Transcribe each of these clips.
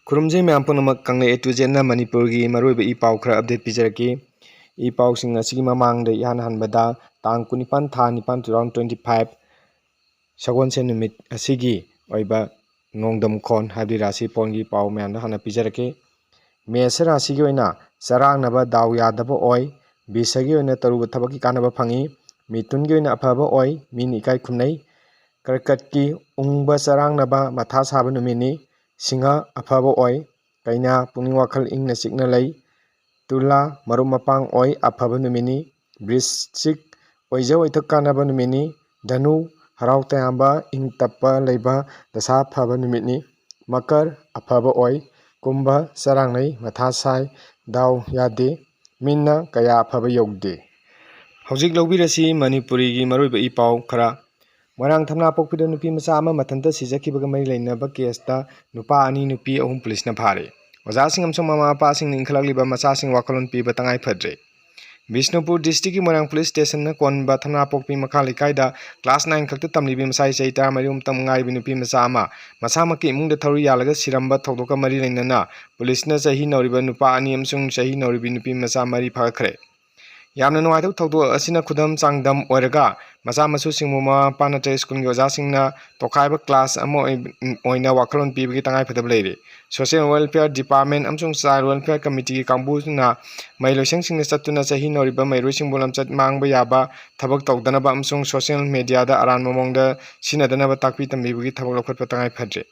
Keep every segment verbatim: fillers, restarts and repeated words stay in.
ꯈꯨꯔꯨꯝꯖꯩ ꯃꯌꯥꯝ ꯄꯨꯝꯅꯃꯛ꯫ ꯀꯪꯂꯩ A to Zꯅ ꯃꯅꯤꯄꯨꯔꯒꯤ ꯃꯔꯨꯑꯣꯏꯕ ꯏ ꯄꯥꯎ ꯈꯔ update ꯄꯤꯖꯔꯛꯀꯦ꯫ ꯏ ꯄꯥꯎꯁꯤꯡ ꯑꯁꯤꯒꯤ ꯃꯃꯥꯡꯗ ꯏꯍꯥꯟ ꯍꯥꯟꯕꯗ ꯇꯥꯡ ꯀꯨꯟꯅꯤꯄꯥꯟ ꯊꯥ ꯅꯤꯄꯥꯟ two thousand twenty five, ꯁꯒꯣꯜꯁꯦꯟ ꯅꯨꯃꯤꯠ ꯑꯁꯤꯒꯤ ꯑꯣꯏꯕ ꯅꯣꯡꯗꯝꯈꯣꯟ ꯍꯥꯏꯕꯗꯤ ꯔꯥꯁꯤ ꯄꯣꯟꯒꯤ ꯄꯥꯎ ꯃꯌꯥꯝꯗ ꯍꯥꯟꯅ ꯄꯤꯖꯔꯛꯀꯦ꯫ ꯃꯦꯁ ꯔꯥꯁꯤꯒꯤ ꯑꯣꯏꯅ ꯆꯔꯥꯡꯅꯕ ꯗꯥꯎ ꯌꯥꯗꯕ ꯑꯣꯏ꯫ ꯕꯤꯁꯒꯤ ꯑꯣꯏꯅ ꯇꯧꯔꯨꯕ ꯊꯕꯛꯀꯤ ꯀꯥꯟꯅꯕ ꯐꯪꯏ꯫ ꯃꯤꯊꯨꯟꯒꯤ ꯑꯣꯏꯅ ꯑꯐꯕ ꯑꯣꯏ, ꯃꯤꯅ ꯏꯀꯥꯏ ꯈꯨꯝꯅꯩ꯫ ꯀꯔꯀꯠꯀꯤ ꯎꯪꯕ ꯆꯔꯥꯡꯅꯕ ꯃꯊꯥ ꯁꯥꯕ ꯅꯨꯃꯤꯠꯅꯤ꯫ ꯁꯤꯡꯍ ꯑꯐꯕ ꯑꯣꯏ꯫ ꯀꯩꯅꯥ ꯄꯨꯛꯅꯤꯡ ꯋꯥꯈꯜ ꯏꯪꯅ ꯆꯤꯛꯅ ꯂꯩ꯫ ꯇꯨꯂꯥ ꯃꯔꯨꯞ ꯃꯄꯥꯡ ꯑꯣꯏ, ꯑꯐꯕ ꯅꯨꯃꯤꯠꯅꯤ꯫ ꯕ꯭ꯔꯤꯁꯆꯤꯛ ꯑꯣꯏꯖ ꯑꯣꯏꯊꯣꯛ ꯀꯥꯟꯅꯕ ꯅꯨꯃꯤꯠꯅꯤ꯫ ꯙꯅꯨ ꯍꯔꯥꯎ ꯇꯌꯥꯝꯕ ꯏꯪ ꯇꯞꯄ ꯂꯩꯕ ꯗꯁꯥ ꯐꯕ ꯅꯨꯃꯤꯠꯅꯤ꯫ ꯃꯀꯔ ꯑꯐꯕ ꯑꯣꯏ꯫ ꯀꯨꯝꯚ ꯆꯔꯥꯡꯅꯩ, ꯃꯊꯥ ꯁꯥꯏ, ꯗꯥꯎ ꯌꯥꯗꯦ꯫ ꯃꯤꯟꯅ ꯀꯌꯥ ꯑꯐꯕ ꯌꯧꯗꯦ꯫ ꯍꯧꯖꯤꯛ ꯂꯧꯕꯤꯔꯁꯤ ꯃꯅꯤꯄꯨꯔꯤꯒꯤ ꯃꯔꯨꯑꯣꯏꯕ ꯏ ꯄꯥꯎ ꯈꯔ꯫ ꯃꯣꯏꯔꯥꯡ ꯊꯝꯅꯥꯄꯣꯛꯄꯤꯗ ꯅꯨꯄꯤ ꯃꯆꯥ ꯑꯃ ꯃꯊꯟꯇ ꯁꯤꯖꯈꯤꯕꯒ ꯃꯔꯤ ꯂꯩꯅꯕ ꯀꯦꯁꯇ ꯅꯨꯄꯥ ꯑꯅꯤ ꯅꯨꯄꯤ ꯑꯍꯨꯝ ꯄꯨꯂꯤꯁꯅ ꯐꯥꯔꯦ꯫ ꯑꯣꯖꯥꯁꯤꯡ ꯑꯃꯁꯨꯡ ꯃꯃꯥ ꯃꯄꯥꯁꯤꯡꯅ ꯏꯟꯈꯠꯂꯛꯂꯤꯕ ꯃꯆꯥꯁꯤꯡ ꯋꯥꯈꯜꯂꯣꯟ ꯄꯤꯕ ꯇꯉꯥꯏ ꯐꯗ꯭ꯔꯦ꯫ ꯕꯤꯁꯅꯨꯄꯨꯔ ꯗꯤꯁꯇ꯭ꯔꯤꯛꯀꯤ ꯃꯣꯏꯔꯥꯡ ꯄꯨꯂꯤꯁ ꯁ꯭ꯇꯦꯁꯟꯅ ꯀꯣꯟꯕ ꯊꯝꯅꯥꯄꯣꯛꯄꯤ ꯃꯈꯥ ꯂꯩꯀꯥꯏꯗ ꯀ꯭ꯂꯥꯁ ꯅꯥꯏꯟ ꯈꯛꯇ ꯇꯝꯂꯤꯕꯤ ꯃꯁꯥꯒꯤ ꯆꯍꯤ ꯇꯔꯥꯃꯔꯤ ꯑꯃꯇ ꯉꯥꯏꯔꯤꯕꯤ ꯅꯨꯄꯤ ꯃꯆꯥ ꯑꯃ ꯃꯁꯥꯃꯛꯀꯤ ꯏꯃꯨꯡꯗ ꯊꯧꯔꯤ ꯌꯥꯜꯂꯒ ꯁꯤꯔꯝꯕ ꯊꯧꯗꯣꯛꯀ ꯃꯔꯤ ꯂꯩꯅꯅ ꯄꯨꯂꯤꯁꯅ ꯆꯍꯤ ꯅꯧꯔꯤꯕ ꯅꯨꯄꯥ ꯑꯅꯤ ꯑꯃꯁꯨꯡ ꯆꯍꯤ ꯅꯧꯔꯤꯕꯤ ꯅꯨꯄꯤ ꯃꯆꯥ ꯃꯔꯤ ꯐꯥꯒꯠꯈ꯭ꯔꯦ꯫ ꯌꯥꯝꯅ ꯅꯨꯡꯉꯥꯏꯇꯕ ꯊꯧꯗꯣꯛ ꯑꯁꯤꯅ ꯈꯨꯗꯝ ꯆꯥꯡꯗꯝ ꯑꯣꯏꯔꯒ ꯃꯆꯥ ꯃꯁꯨꯁꯤꯡꯕꯨ ꯃꯃꯥ ꯃꯄꯥ ꯅꯠꯇ꯭ꯔꯒ ꯁ꯭ꯀꯨꯜꯒꯤ ꯑꯣꯖꯥꯁꯤꯡꯅ ꯇꯣꯈꯥꯏꯕ ꯀ꯭ꯂꯥꯁ ꯑꯃ ꯑꯣꯏ-, ꯑꯣꯏꯅ ꯋꯥꯈꯜꯂꯣꯟ ꯄꯤꯕꯒꯤ ꯇꯉꯥꯏꯐꯗꯕ ꯂꯩꯔꯤ꯫ Social Welfare Department ꯑꯃꯁꯨꯡ Child Welfare Committeeꯒꯤ ꯀꯥꯡꯕꯨꯅ ꯃꯍꯩꯂꯣꯏꯁꯪꯁꯤꯡꯗ ꯆꯠꯇꯨꯅ ꯆꯍꯤ ꯅꯧꯔꯤꯕ ꯃꯍꯩꯔꯣꯏꯁꯤꯡꯕꯨ ꯂꯝꯆꯠ ꯃꯥꯡꯕ ꯌꯥꯕ ꯊꯕꯛ ꯇꯧꯗꯅꯕ ꯑꯃꯁꯨꯡ social mediaꯗ ꯑꯔꯥꯟꯕ ꯃꯑꯣꯡꯗ ꯁꯤꯖꯤꯟꯅꯗꯅꯕ ꯇꯥꯛꯄꯤ ꯇꯝꯕꯤꯕꯒꯤ ꯊꯕꯛ ꯂꯧꯈꯠꯄ ꯇꯉꯥꯏ ꯐꯗ꯭ꯔꯤ꯫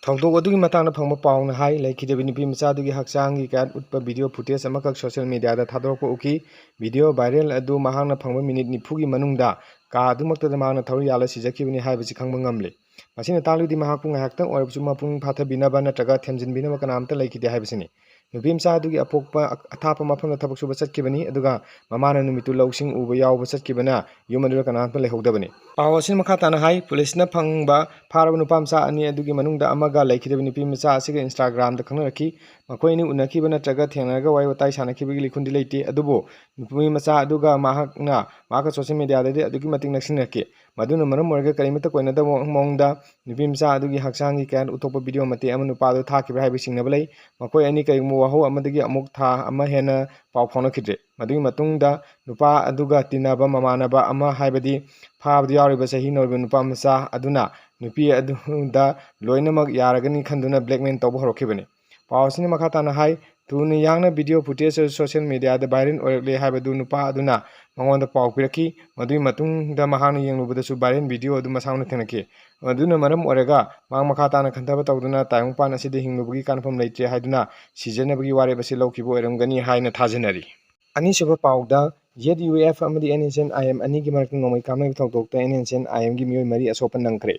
ꯊꯧꯗꯣꯛ ꯑꯗꯨꯒꯤ ꯃꯇꯥꯡꯗ ꯐꯪꯕ ꯄꯥꯎꯅ ꯍꯥꯏ, ꯂꯩꯈꯤꯗꯕ ꯅꯨꯄꯤ ꯃꯆꯥ ꯑꯗꯨꯒꯤ ꯍꯛꯆꯥꯡꯒꯤ ꯀꯌꯥꯠ ꯎꯠꯄ video footage ꯑꯃꯈꯛ social mediaꯗ ꯊꯥꯗꯣꯔꯛꯄ ꯎꯈꯤ꯫ Video viral ꯑꯗꯨ ꯃꯍꯥꯛꯅ ꯐꯪꯕ ꯃꯤꯅꯤꯠ ꯅꯤꯐꯨꯒꯤ ꯃꯅꯨꯡꯗ ꯀꯥ ꯑꯗꯨꯃꯛꯇꯗ ꯃꯍꯥꯛꯅ ꯊꯧꯔꯤ ꯌꯥꯜꯂ ꯁꯤꯖꯈꯤꯕꯅꯤ ꯍꯥꯏꯕꯁꯤ ꯈꯪꯕ ꯉꯝꯂꯦ꯫ ꯃꯁꯤꯅ ꯇꯥꯛꯂꯤꯕꯗꯤ ꯃꯍꯥꯛꯄꯨ ꯉꯥꯏꯍꯥꯛꯇꯪ ꯑꯣꯏꯔꯕꯁꯨ ꯃꯄꯨꯡ ꯐꯥꯊꯕꯤꯅꯕ ꯅꯠꯇ꯭ꯔꯒ ꯊꯦꯝꯖꯤꯟꯕꯤꯅꯕ ꯀꯅꯥꯝꯇ ꯂꯩꯈꯤꯗꯦ ꯍꯥꯏꯕꯁꯤꯅꯤ꯫ ꯅꯨꯄꯤ ꯃꯆꯥ ꯑꯗꯨꯒꯤ ꯑꯄꯣꯛꯄ ꯑꯊꯥꯞꯄ ꯃꯐꯝꯗ ꯊꯕꯛ ꯁꯨꯕ ꯆꯠꯈꯤꯕꯅꯤ, ꯑꯗꯨꯒ ꯃꯃꯥꯅ ꯅꯨꯃꯤꯠꯇꯨ ꯂꯧꯁꯤꯡ ꯎꯕ ꯌꯥꯎꯕ ꯆꯠꯈꯤꯕꯅ ꯌꯨꯝ ꯑꯗꯨꯗ ꯀꯅꯥꯝꯇ ꯂꯩꯍꯧꯗꯕꯅꯤ꯫ ꯄꯥꯎ ꯑꯁꯤꯅ ꯃꯈꯥ ꯇꯥꯅ ꯍꯥꯏ, ꯄꯨꯂꯤꯁꯅ ꯐꯪꯕ ꯐꯥꯔꯕ ꯅꯨꯄꯥ ꯃꯆꯥ ꯑꯅꯤ ꯑꯗꯨꯒꯤ ꯃꯅꯨꯡꯗ ꯑꯃꯒ ꯂꯩꯈꯤꯗꯕ ꯅꯨꯄꯤ ꯃꯆꯥ ꯑꯁꯤꯒ Instagramꯗ ꯈꯪꯅꯔꯛꯈꯤ꯫ ꯃꯈꯣꯏ ꯑꯅꯤ ꯎꯅꯈꯤꯕ ꯅꯠꯇ꯭ꯔꯒ ꯊꯦꯡꯅꯔꯒ ꯋꯥꯔꯤ ꯋꯥꯇꯥꯏ ꯁꯥꯟꯅꯈꯤꯕꯒꯤ ꯂꯤꯈꯨꯟꯗꯤ ꯂꯩꯇꯦ, ꯑꯗꯨꯕꯨ ꯅꯨꯄꯤ ꯃꯆꯥ ꯑꯗꯨꯒ ꯃꯍꯥꯛꯅ ꯃꯍꯥꯛꯀ social mediaꯗꯗꯤ ꯑꯗꯨꯛꯀꯤ ꯃꯇꯤꯛ ꯅꯛꯁꯤꯟꯅꯔꯛꯈꯤ꯫ ꯃꯗꯨꯅ ꯃꯔꯝ ꯑꯣꯏꯔꯒ ꯀꯔꯤꯃꯠꯇ ꯀꯣꯏꯅꯗꯕ ꯃꯑꯣꯡꯗ ꯅꯨꯄꯤ ꯃꯆꯥ ꯑꯗꯨꯒꯤ ꯍꯛꯆꯥꯡꯒꯤ ꯀꯌꯥꯠ ꯎꯠꯊꯣꯛꯄ ꯚꯤꯗꯤꯑꯣ ꯃꯇꯦꯛ ꯑꯃ ꯅꯨꯄꯥ ꯑꯗꯨ ꯊꯥꯈꯤꯕ꯭ꯔꯥ ꯍꯥꯏꯕꯒꯤ ꯆꯤꯡꯅꯕ ꯂꯩ꯫ ꯃꯈꯣꯏ ꯑꯅꯤ ꯀꯔꯤꯒꯨꯝꯕ ꯋꯥꯍꯧ ꯑꯃꯗꯒꯤ ꯑꯃꯨꯛ ꯊꯥ ꯑꯃ ꯍꯦꯟꯅ ꯄꯥꯎ ꯐꯥꯎꯅꯈꯤꯗ꯭ꯔꯦ꯫ ꯃꯗꯨꯒꯤ ꯃꯇꯨꯡꯗ ꯅꯨꯄꯥ ꯑꯗꯨꯒ ꯇꯤꯟꯅꯕ ꯃꯃꯥꯟꯅꯕ ꯑꯃ, ꯍꯥꯏꯕꯗꯤ ꯐꯥꯕꯗ ꯌꯥꯎꯔꯤꯕ ꯆꯍꯤ ꯅꯧꯔꯤꯕ ꯅꯨꯄꯥ ꯃꯆꯥ ꯑꯗꯨꯅ ꯅꯨꯄꯤ ꯑꯗꯨꯗ ꯂꯣꯏꯅꯃꯛ ꯌꯥꯔꯒꯅꯤ ꯈꯟꯗꯨꯅ blackmail ꯇꯧꯕ ꯍꯧꯔꯛꯈꯤꯕꯅꯤ꯫ ꯄꯥꯎ ꯑꯁꯤꯅ ꯃꯈꯥ ꯇꯥꯅ ꯍꯥꯏ, ꯊꯨꯅ ꯌꯥꯡꯅ ꯚꯤꯗꯤꯑꯣ footage ꯑꯗꯨ social mediaꯗ viral ꯑꯣꯏꯔꯛꯂꯦ ꯍꯥꯏꯕꯗꯨ ꯅꯨꯄꯥ ꯑꯗꯨꯅ ꯃꯉꯣꯟꯗ ꯄꯥꯎ ꯄꯤꯔꯛꯈꯤ꯫ ꯃꯗꯨꯒꯤ ꯃꯇꯨꯡꯗ ꯃꯍꯥꯛꯅ ꯌꯦꯡꯂꯨꯕꯗꯁꯨ viral ꯚꯤꯗꯤꯑꯣ ꯑꯗꯨ ꯃꯁꯥꯃꯛꯅ ꯊꯦꯡꯅꯈꯤ꯫ ꯑꯗꯨꯅ ꯃꯔꯝ ꯑꯣꯏꯔꯒ ꯃꯍꯥꯛ ꯃꯈꯥ ꯇꯥꯅ ꯈꯟꯊꯕ ꯇꯧꯗꯨꯅ ꯇꯥꯏꯕꯪꯄꯥꯟ ꯑꯁꯤꯗ ꯍꯤꯡꯂꯨꯕꯒꯤ ꯀꯥꯟꯅꯐꯝ ꯂꯩꯇ꯭ꯔꯦ ꯍꯥꯏꯗꯨꯅ ꯁꯤꯖꯅꯕꯒꯤ ꯋꯥꯔꯦꯞ ꯑꯁꯤ ꯂꯧꯈꯤꯕ ꯑꯣꯏꯔꯝꯒꯅꯤ ꯍꯥꯏꯅ ꯊꯥꯖꯅꯔꯤ꯫ ꯑꯅꯤꯁꯨꯕ ꯄꯥꯎꯗ, ZUF ꯑꯃꯗꯤ NSCN-IM ꯑꯅꯤꯒꯤ ꯃꯔꯛꯇ ꯅꯣꯡꯃꯩ ꯀꯥꯞꯅꯕꯒꯤ ꯊꯧꯗꯣꯛꯇ NSCN-IMꯒꯤ ꯃꯤꯑꯣꯏ ꯃꯔꯤ ꯑꯁꯣꯛꯄ ꯅꯪꯈ꯭ꯔꯦ꯫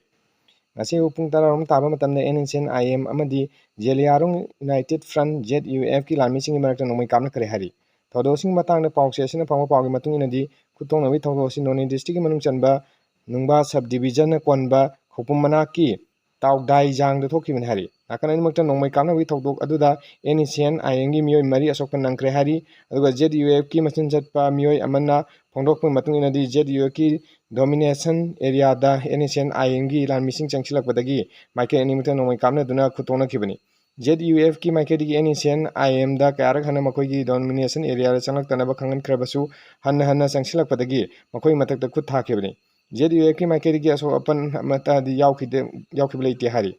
ꯉꯁꯤ ꯑꯌꯨꯛ ꯄꯨꯡ ꯇꯔꯥꯔꯣꯝ ꯇꯥꯕ ꯃꯇꯝꯗ NSCN-IM ꯑꯃꯗꯤ ꯖꯦꯂꯤꯌꯥꯡꯔꯣꯡ United Front, ZUFꯀꯤ ꯂꯥꯟꯃꯤꯁꯤꯡꯒꯤ ꯃꯔꯛꯇ ꯅꯣꯡꯃꯩ ꯀꯥꯞꯅꯈ꯭ꯔꯦ ꯍꯥꯏꯔꯤ꯫ ꯊꯧꯗꯣꯛꯁꯤꯡꯒꯤ ꯃꯇꯥꯡꯗ ꯄꯥꯎꯆꯦ ꯑꯁꯤꯅ ꯐꯪꯕ ꯄꯥꯎꯒꯤ ꯃꯇꯨꯡ ꯏꯟꯅꯗꯤ, ꯈꯨꯠ ꯊꯣꯛꯅꯕꯒꯤ ꯊꯧꯗꯣꯛ ꯑꯁꯤ ꯅꯣꯅꯦ districtꯀꯤ ꯃꯅꯨꯡ ꯆꯟꯕ ꯅꯨꯡꯕꯥ sub divisionꯅ ꯀꯣꯟꯕ ꯈꯧꯄꯨꯝ ꯃꯅꯥꯛꯀꯤ ꯇꯥꯎꯗꯥꯏꯖꯥꯡꯗ ꯊꯣꯛꯈꯤꯕꯅꯤ ꯍꯥꯏꯔꯤ꯫ ꯅꯥꯀꯟ ꯑꯅꯤꯃꯛꯇ ꯅꯣꯡꯃꯩ ꯀꯥꯞꯅꯕꯒꯤ ꯊꯧꯗꯣꯛ ꯑꯗꯨꯗ NSCN-IMꯒꯤ ꯃꯤꯑꯣꯏ ꯃꯔꯤ ꯑꯁꯣꯛꯄ ꯅꯪꯈ꯭ꯔꯦ ꯍꯥꯏꯔꯤ꯫ ꯑꯗꯨꯒ ZUFꯀꯤ ꯃꯆꯤꯟ ꯆꯠꯄ ꯃꯤꯑꯣꯏ ꯑꯃꯅ ꯐꯣꯡꯗꯣꯛꯄꯒꯤ ꯃꯇꯨꯡ ꯏꯟꯅꯗꯤ, ZUFꯀꯤ domination areaꯗ NSCN-IMꯒꯤ ꯂꯥꯟꯃꯤꯁꯤꯡ ꯆꯪꯁꯤꯜꯂꯛꯄꯗꯒꯤ ꯃꯥꯏꯀꯩ ꯑꯅꯤꯃꯛꯇ ꯅꯣꯡꯃꯩ ꯀꯥꯞꯅꯗꯨꯅ ꯈꯨꯠ ꯊꯣꯛꯅꯈꯤꯕꯅꯤ꯫ ZUFꯀꯤ ꯃꯥꯏꯀꯩꯗꯒꯤ NSCN-IMꯗ ꯀꯌꯥꯔꯛ ꯍꯟꯅ ꯃꯈꯣꯏꯒꯤ domination areaꯗ ꯆꯪꯂꯛꯇꯅꯕ ꯈꯪꯍꯟꯈ꯭ꯔꯕꯁꯨ, ꯍꯟꯅ ꯍꯟꯅ ꯆꯪꯁꯤꯜꯂꯛꯄꯗꯒꯤ ꯃꯈꯣꯏꯒꯤ ꯃꯊꯛꯇ ꯈꯨꯠ ꯊꯥꯈꯤꯕꯅꯤ꯫ ZUFꯀꯤ ꯃꯥꯏꯀꯩꯗꯒꯤ ꯑꯁꯣꯛ ꯑꯄꯟ ꯑꯃꯠꯇꯗꯤ ꯌꯥꯎꯈꯤꯗꯦ, ꯌꯥꯎꯈꯤꯕ ꯂꯩꯇꯦ ꯍꯥꯏꯔꯤ꯫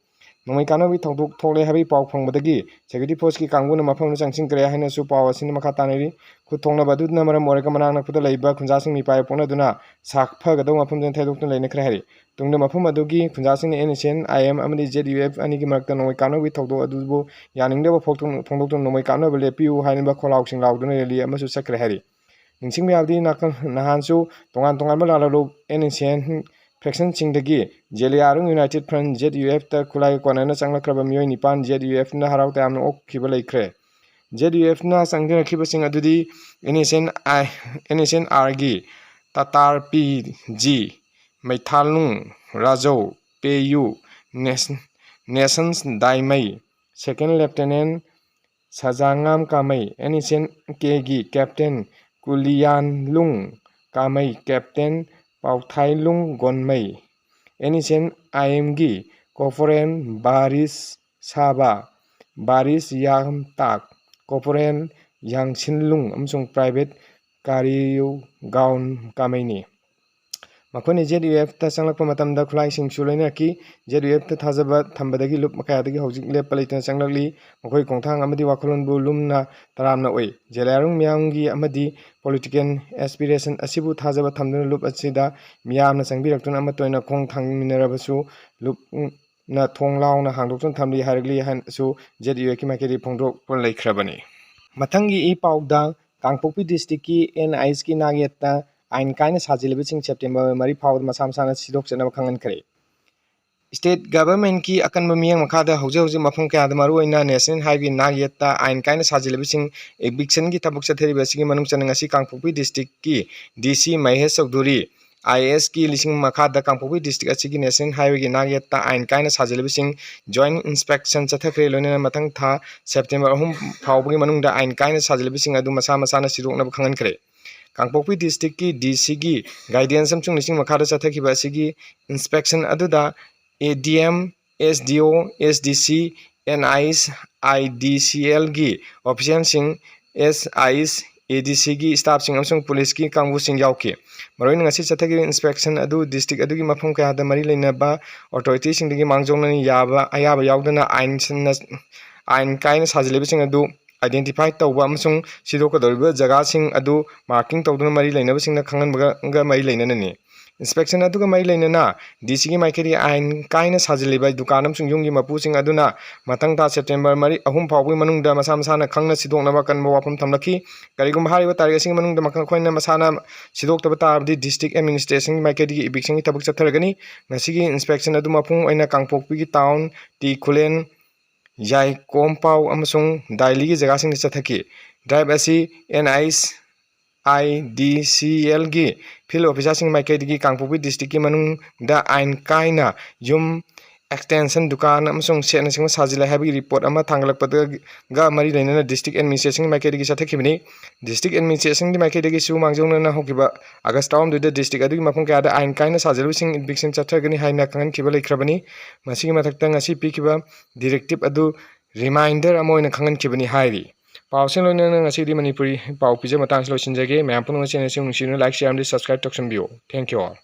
ꯅꯣꯡꯃꯩ ꯀꯥꯞꯅꯕꯒꯤ ꯊꯧꯗꯣꯛ ꯊꯣꯛꯂꯦ ꯍꯥꯏꯕꯒꯤ ꯄꯥꯎ ꯐꯪꯕꯗꯒꯤ security forceꯀꯤ ꯀꯥꯡꯕꯨꯅ ꯃꯐꯝꯗꯨ ꯆꯪꯁꯤꯟꯈ꯭ꯔꯦ ꯍꯥꯏꯅꯁꯨ ꯄꯥꯎ ꯑꯁꯤꯅ ꯃꯈꯥ ꯇꯥꯅ ꯏꯔꯤ꯫ ꯈꯨꯠ ꯊꯣꯛꯅꯕ ꯑꯗꯨꯅ ꯃꯔꯝ ꯑꯣꯏꯔꯒ ꯃꯅꯥꯛ ꯅꯛꯄꯗ ꯂꯩꯕ ꯈꯨꯟꯖꯥꯁꯤꯡ ꯃꯤꯄꯥꯏ ꯄꯣꯛꯅꯗꯨꯅ ꯁꯥꯐꯒꯗꯧꯕ ꯃꯐꯝꯗꯨꯗ ꯊꯩꯗꯣꯛꯇꯨꯅ ꯂꯩꯅꯈ꯭ꯔꯦ ꯍꯥꯏꯔꯤ꯫ ꯇꯨꯡꯗ ꯃꯐꯝ ꯑꯗꯨꯒꯤ ꯈꯨꯟꯖꯥꯁꯤꯡꯅ NSCN-IM ꯑꯃꯗꯤ ZUF ꯑꯅꯤꯒꯤ ꯃꯔꯛꯇ ꯅꯣꯡꯃꯩ ꯀꯥꯞꯅꯕꯒꯤ ꯊꯧꯗꯣꯛ ꯑꯗꯨꯕꯨ ꯌꯥꯅꯤꯡꯗꯕ ꯐꯣꯡꯗꯣꯛ-, ꯐꯣꯡꯗꯣꯛꯇꯨꯅ ꯅꯣꯡꯃꯩ ꯀꯥꯞꯅꯕ ꯂꯦꯞꯄꯤꯌꯨ ꯍꯥꯏꯅꯕ ꯈꯣꯜꯂꯥꯎꯁꯤꯡ ꯂꯥꯎꯗꯨꯅ rally ꯑꯃꯁꯨ ꯆꯠꯈ꯭ꯔꯦ ꯍꯥꯏꯔꯤ꯫ ꯅꯤꯡꯁꯤꯡꯕ ꯌꯥꯕꯗꯤ, ꯅꯥꯀꯜ-, ꯅꯍꯥꯟꯁꯨ ꯇꯣꯉꯥꯟ ꯇꯣꯉꯥꯟꯕ ꯂꯥꯂꯣꯡ NSCN factionꯁꯤꯡꯗꯒꯤ ꯖꯦꯂꯤꯌꯥꯡꯔꯣꯡ United Front, ZUFꯇ ꯈꯨꯠꯂꯥꯏꯒ ꯀꯣꯟꯅꯅ ꯆꯪꯂꯛꯈ꯭ꯔꯕ ꯃꯤꯑꯣꯏ ꯅꯤꯄꯥꯟ ZUFꯅ ꯍꯔꯥꯎ ꯇꯌꯥꯝꯅ ꯑꯣꯛꯈꯤꯕ ꯂꯩꯈ꯭ꯔꯦ꯫ ZUFꯅ ꯆꯪꯁꯤꯟꯅꯈꯤꯕꯁꯤꯡ ꯑꯗꯨꯗꯤ NSCN-I, NSCN-Rꯒꯤ ꯇꯇꯥꯔ ꯄꯤ ꯖꯤ, ꯃꯩꯊꯥꯂꯨꯡ ꯔꯥꯖꯧ, ꯄꯦꯌꯨ, ꯅꯦꯁ-, ꯅꯦꯁꯟꯁ ꯗꯥꯏꯃꯩ, second lieutenant ꯁꯖꯥꯉꯥꯝ ꯀꯥꯃꯩ, NSCN-Kꯒꯤ captain ꯀꯨꯂꯤꯌꯥꯟꯂꯨꯡ ꯀꯥꯃꯩ, captain ꯄꯥꯎꯊꯥꯏꯂꯨꯡ ꯒꯣꯟꯃꯩ, ꯑꯦꯟ ꯑꯦꯁ ꯑꯦꯟ ꯑꯥꯏ ꯑꯦꯝꯒꯤ ꯀꯣꯔꯄꯣꯔꯦꯜ ꯕꯥꯔꯤꯁ ꯁꯥꯕ, ꯕꯥꯔꯤꯁ ꯌꯥꯝꯇꯥꯛ, ꯀꯣꯔꯄꯣꯔꯦꯜ ꯌꯥꯡꯁꯤꯟꯂꯨꯡ ꯑꯃꯁꯨꯡ ꯄ꯭ꯔꯥꯏꯚꯦꯠ ꯀꯥꯔꯤꯌꯨ ꯒꯥꯎꯟ ꯀꯥꯃꯩꯅꯤ꯫ ꯃꯈꯣꯏꯅ ꯖꯦꯠ ꯌꯨ ꯑꯦꯐꯇ ꯆꯪꯂꯛꯄ ꯃꯇꯝꯗ ꯈꯨꯠꯂꯥꯏꯁꯤꯡꯁꯨ ꯂꯣꯏꯅꯔꯛꯈꯤ꯫ ꯖꯦꯠ ꯌꯨ ꯑꯦꯐꯇ ꯊꯥꯖꯕ ꯊꯝꯕꯗꯒꯤ ꯂꯨꯞ ꯀꯌꯥꯗꯒꯤ ꯍꯧꯖꯤꯛ ꯂꯦꯞꯄ ꯂꯩꯇꯅ ꯆꯪꯂꯛꯂꯤ꯫ ꯃꯈꯣꯏ ꯈꯣꯡꯊꯥꯡ ꯑꯃꯗꯤ ꯋꯥꯈꯜꯂꯣꯟꯕꯨ ꯂꯨꯝꯅ ꯇꯔꯥꯝꯅ ꯎꯏ꯫ ꯖꯦꯂꯤꯌꯥꯡꯔꯣꯡ ꯃꯤꯌꯥꯝꯒꯤ ꯑꯃꯗꯤ ꯄꯣꯂꯤꯇꯤꯀꯦꯜ ꯑꯦꯁꯄꯤꯔꯦꯁꯟ ꯑꯁꯤꯕꯨ ꯊꯥꯖꯕ ꯊꯝꯗꯨꯅ ꯂꯨꯞ ꯑꯁꯤꯗ ꯃꯤꯌꯥꯝꯅ ꯆꯪꯕꯤꯔꯛꯇꯨꯅ ꯑꯃꯠꯇ ꯑꯣꯏꯅ ꯈꯣꯡ ꯊꯥꯡꯃꯤꯟꯅꯔꯕꯁꯨ ꯂꯨꯞꯅ ꯊꯣꯡ ꯂꯥꯎꯅ ꯍꯥꯡꯗꯣꯛꯇꯨꯅ ꯊꯝꯂꯤ ꯍꯥꯏꯔꯛꯂꯤ ꯍꯥꯏꯅꯁꯨ ꯖꯦꯠ ꯌꯨ ꯑꯦꯐꯀꯤ ꯃꯥꯏꯀꯩꯗꯒꯤ ꯐꯣꯡꯗꯣꯛꯄ ꯂꯩꯈ꯭ꯔꯕꯅꯤ꯫ ꯃꯊꯪꯒꯤ ꯏ ꯄꯥꯎꯗ ꯀꯥꯡꯄꯣꯛꯄꯤ ꯗꯤꯁꯇ꯭ꯔꯤꯛꯀꯤ ꯑꯦꯟ ꯑꯥꯏ ꯑꯦꯁꯀꯤ ꯅꯥꯛꯌꯦꯠꯇ ꯑꯥꯏꯟ ꯀꯥꯏꯅ ꯁꯥꯖꯤꯜꯂꯤꯕꯁꯤꯡ ꯁꯦꯞꯇꯦꯝꯕꯔ ꯃꯔꯤ ꯐꯥꯎꯕꯗ ꯃꯁꯥ ꯃꯁꯥꯅ ꯁꯤꯗꯣꯛꯆꯅꯕ ꯈꯪꯍꯟꯈ꯭ꯔꯦ꯫ ꯁ꯭ꯇꯦꯠ ꯒꯚꯔꯟꯃꯦꯟꯠꯀꯤ ꯑꯀꯟꯕ ꯃꯤꯠꯌꯦꯡ ꯃꯈꯥꯗ ꯍꯧꯖꯤꯛ ꯍꯧꯖꯤꯛ ꯃꯐꯝ ꯀꯌꯥꯗ, ꯃꯔꯨꯑꯣꯏꯅ ꯅꯦꯁꯅꯦꯜ ꯍꯥꯏꯋꯦꯒꯤ ꯅꯥꯛꯌꯦꯠꯇ ꯑꯥꯏꯟ ꯀꯥꯏꯅ ꯁꯥꯖꯤꯜꯂꯤꯕꯁꯤꯡ ꯏꯚꯤꯛꯁꯟꯒꯤ ꯊꯕꯛ ꯆꯠꯊꯔꯤꯕ ꯑꯁꯤꯒꯤ ꯃꯅꯨꯡ ꯆꯟꯅ ꯉꯁꯤ ꯀꯥꯡꯄꯣꯛꯄꯤ ꯗꯤꯁꯇ꯭ꯔꯤꯛꯀꯤ ꯗꯤ ꯁꯤ ꯃꯍꯦꯁ ꯆꯧꯙꯨꯔꯤ, ꯑꯥꯏ ꯑꯦ ꯑꯦꯁꯀꯤ ꯂꯤꯁꯤꯡ ꯃꯈꯥꯗ ꯀꯥꯡꯄꯣꯛꯄꯤ ꯗꯤꯁꯇ꯭ꯔꯤꯛ ꯑꯁꯤꯒꯤ ꯅꯦꯁꯅꯦꯜ ꯍꯥꯏꯋꯦꯒꯤ ꯅꯥꯛꯌꯦꯠꯇ ꯑꯥꯏꯟ ꯀꯥꯏꯅ ꯁꯥꯖꯤꯜꯂꯤꯕꯁꯤꯡ ꯖꯣꯏꯟꯠ ꯏꯟꯁꯄꯦꯛꯁꯟ ꯆꯠꯊꯈ꯭ꯔꯦ꯫ ꯂꯣꯏꯅꯅ ꯃꯊꯪ ꯊꯥ ꯁꯦꯞꯇꯦꯝꯕꯔ ꯑꯍꯨꯝ ꯐꯥꯎꯕꯒꯤ ꯃꯅꯨꯡꯗ ꯑꯥꯏꯟ ꯀꯥꯏꯅ ꯁꯥꯖꯤꯜꯂꯤꯕꯁꯤꯡ ꯑꯗꯨ ꯃꯁꯥ ꯃꯁꯥꯅ ꯁꯤꯗꯣꯛꯅꯕ ꯈꯪꯍꯟꯈ꯭ꯔꯦ꯫ ꯀꯥꯡꯄꯣꯛꯄꯤ ꯗꯤꯁꯇ꯭ꯔꯤꯛꯀꯤ ꯗꯤ ꯁꯤꯒꯤ ꯒꯥꯏꯗꯦꯟꯁ ꯑꯃꯁꯨꯡ ꯂꯤꯁꯤꯡ ꯃꯈꯥꯗ ꯆꯠꯊꯈꯤꯕ ꯑꯁꯤꯒꯤ ꯏꯟꯁꯄꯦꯛꯁꯟ ꯑꯗꯨꯗ ꯑꯦ ꯗꯤ ꯑꯦꯝ, ꯑꯦꯁ ꯗꯤ ꯑꯣ, ꯑꯦꯁ ꯗꯤ ꯁꯤ, and I S, I D ꯁꯤ ꯑꯦꯜꯒꯤ ꯑꯣꯐꯤꯁꯤꯌꯦꯜꯁꯤꯡ, ꯑꯦꯁ ꯑꯥꯏ ꯑꯦꯁ, ꯑꯦ ꯗꯤ ꯁꯤꯒꯤ ꯁ꯭ꯇꯥꯐꯁꯤꯡ ꯑꯃꯁꯨꯡ ꯄꯨꯂꯤꯁꯀꯤ ꯀꯥꯡꯕꯨꯁꯤꯡ ꯌꯥꯎꯈꯤ꯫ ꯃꯔꯨꯑꯣꯏꯅ ꯉꯁꯤ ꯆꯠꯊꯈꯤꯕ ꯏꯟꯁꯄꯦꯛꯁꯟ ꯑꯗꯨ ꯗꯤꯁꯇ꯭ꯔꯤꯛ ꯑꯗꯨꯒꯤ ꯃꯐꯝ ꯀꯌꯥꯗ ꯃꯔꯤ ꯂꯩꯅꯕ ꯑꯣꯊꯣꯔꯤꯇꯤꯁꯤꯡꯗꯒꯤ ꯃꯥꯡꯖꯧꯅꯅ ꯌꯥꯕ ꯑꯌꯥꯕ ꯌꯥꯎꯗꯅ ꯑꯥꯏꯟ ꯁꯤꯟꯅ-, ꯑꯥꯏꯟ ꯀꯥꯏꯅ ꯁꯥꯖꯤꯜꯂꯤꯕꯁꯤꯡ ꯑꯗꯨ ꯑꯥꯏꯗꯦꯟꯇꯤꯐꯥꯏ ꯇꯧꯕ ꯑꯃꯁꯨꯡ ꯁꯤꯗꯣꯛꯀꯗꯧꯔꯤꯕ ꯖꯒꯥꯁꯤꯡ ꯑꯗꯨ ꯃꯥꯔꯀꯤꯡ ꯇꯧꯗꯨꯅ ꯃꯔꯤ ꯂꯩꯅꯕꯁꯤꯡꯅ ꯈꯪꯍꯟꯕꯒ ꯃꯔꯤ ꯂꯩꯅꯅꯅꯤ꯫ ꯏꯟꯁꯄꯦꯛꯁꯟ ꯑꯗꯨꯒ ꯃꯔꯤ ꯂꯩꯅꯅ ꯗꯤ ꯁꯤꯒꯤ ꯃꯥꯏꯀꯩꯗꯒꯤ ꯑꯥꯏꯟ ꯀꯥꯏꯅ ꯁꯥꯖꯤꯜꯂꯤꯕ ꯗꯨꯀꯥꯟ ꯑꯃꯁꯨꯡ ꯌꯨꯝꯒꯤ ꯃꯄꯨꯁꯤꯡ ꯑꯗꯨꯅ ꯃꯊꯪ ꯊꯥ ꯁꯦꯞꯇꯦꯝꯕꯔ ꯃꯔꯤ, ꯑꯍꯨꯝ ꯐꯥꯎꯕꯒꯤ ꯃꯅꯨꯡꯗ ꯃꯁꯥ ꯃꯁꯥꯅ ꯈꯪꯅ ꯁꯤꯗꯣꯛꯅꯕ ꯑꯀꯟꯕ ꯋꯥꯐꯝ ꯊꯝꯂꯛꯈꯤ꯫ ꯀꯔꯤꯒꯨꯝꯕ ꯍꯥꯏꯔꯤꯕ ꯇꯥꯔꯤꯛ ꯑꯁꯤꯒꯤ ꯃꯅꯨꯡꯗ ꯃꯈꯣꯏꯅ ꯃꯁꯥꯅ ꯁꯤꯗꯣꯛꯇꯕ ꯇꯥꯔꯕꯗꯤ ꯗꯤꯁꯇ꯭ꯔꯤꯛ ꯑꯦꯗꯃꯤꯅꯤꯁꯇ꯭ꯔꯦꯁꯟꯒꯤ ꯃꯥꯏꯀꯩꯗꯒꯤ ꯏꯚꯤꯛꯁꯟꯒꯤ ꯊꯕꯛ ꯆꯠꯊꯔꯒꯅꯤ꯫ ꯉꯁꯤꯒꯤ ꯏꯟꯁꯄꯦꯛꯁꯟ ꯑꯗꯨ ꯃꯄꯨꯡ ꯑꯣꯏꯅ ꯀꯥꯡꯄꯣꯛꯄꯤꯒꯤ ꯇꯥꯎꯟ, ꯇꯤ ꯈꯨꯂꯦꯟ, ꯌꯥꯏꯀꯣꯝꯄꯥꯎ ꯑꯃꯁꯨꯡ ꯗꯥꯏꯂꯤꯒꯤ ꯖꯒꯥꯁꯤꯡꯗ ꯆꯠꯊꯈꯤ꯫ ꯗ꯭ꯔꯥꯏꯕ ꯑꯁꯤ and I S, I D ꯁꯤ ꯑꯦꯜꯒꯤ ꯐꯤꯜꯗ ꯑꯣꯐꯤꯁꯥꯔꯁꯤꯡꯒꯤ ꯃꯥꯏꯀꯩꯗꯒꯤ ꯀꯥꯡꯄꯣꯛꯄꯤ ꯗꯤꯁꯇ꯭ꯔꯤꯛꯀꯤ ꯃꯅꯨꯡꯗ ꯑꯥꯏꯟ ꯀꯥꯏꯅ ꯌꯨꯝ extension, ꯗꯨꯀꯥꯟ ꯑꯃꯁꯨꯡ ꯁꯦꯠꯅꯆꯤꯡꯕ ꯁꯥꯖꯤꯜꯂꯦ ꯍꯥꯏꯕꯒꯤ ꯔꯤꯄꯣꯔꯠ ꯑꯃ ꯊꯥꯡꯒꯠꯂꯛꯄꯗꯒ ꯃꯔꯤ ꯂꯩꯅꯅ ꯗꯤꯁꯇ꯭ꯔꯤꯛ ꯑꯦꯗꯃꯤꯅꯤꯁꯇ꯭ꯔꯦꯁꯟꯒꯤ ꯃꯥꯏꯀꯩꯗꯒꯤ ꯆꯠꯊꯈꯤꯕꯅꯤ꯫ ꯗꯤꯁꯇ꯭ꯔꯤꯛ ꯑꯦꯗꯃꯤꯅꯤꯁꯇ꯭ꯔꯦꯁꯟꯒꯤ ꯃꯥꯏꯀꯩꯗꯒꯤꯁꯨ ꯃꯥꯡꯖꯧꯅꯅ ꯍꯧꯈꯤꯕ ꯑꯥꯒꯁ ꯇꯔꯥꯍꯨꯝꯗꯣꯏꯗ ꯗꯤꯁꯇ꯭ꯔꯤꯛ ꯑꯗꯨꯒꯤ ꯃꯐꯝ ꯀꯌꯥꯗ ꯑꯥꯏꯟ ꯀꯥꯏꯅ ꯁꯥꯖꯤꯜꯂꯕꯁꯤꯡ ꯏꯚꯤꯛꯁꯟ ꯆꯠꯊꯒꯅꯤ ꯍꯥꯏꯅ ꯈꯪꯍꯟꯈꯤꯕ ꯂꯩꯈ꯭ꯔꯕꯅꯤ꯫ ꯃꯁꯤꯒꯤ ꯃꯊꯛꯇ ꯉꯁꯤ ꯄꯤꯈꯤꯕ ꯗꯤꯔꯦꯛꯇꯤꯞ ꯑꯗꯨ ꯔꯤꯃꯥꯏꯟꯗꯔ ꯑꯃ ꯑꯣꯏꯅ ꯈꯪꯍꯟꯈꯤꯕꯅꯤ ꯍꯥꯏꯔꯤ꯫ ꯄꯥꯎꯁꯤꯡ ꯂꯣꯏꯅꯅ ꯉꯁꯤꯗꯤ ꯃꯅꯤꯄꯨꯔꯤ ꯄꯥꯎ ꯄꯤꯖꯕ ꯃꯇꯥꯡꯁꯤ ꯂꯣꯏꯁꯤꯟꯖꯒꯦ꯫ ꯃꯌꯥꯝ ꯄꯨꯝꯅꯃꯛ ꯆꯦꯅꯦꯜꯁꯤ ꯅꯨꯡꯁꯤꯗꯨꯅ ꯂꯥꯏꯛ, ꯁꯤꯌꯥꯔ ꯑꯃꯗꯤ ꯁꯕꯁꯀ꯭ꯔꯥꯏꯕ ꯇꯧꯁꯟꯕꯤꯌꯨ꯫ Thank you all.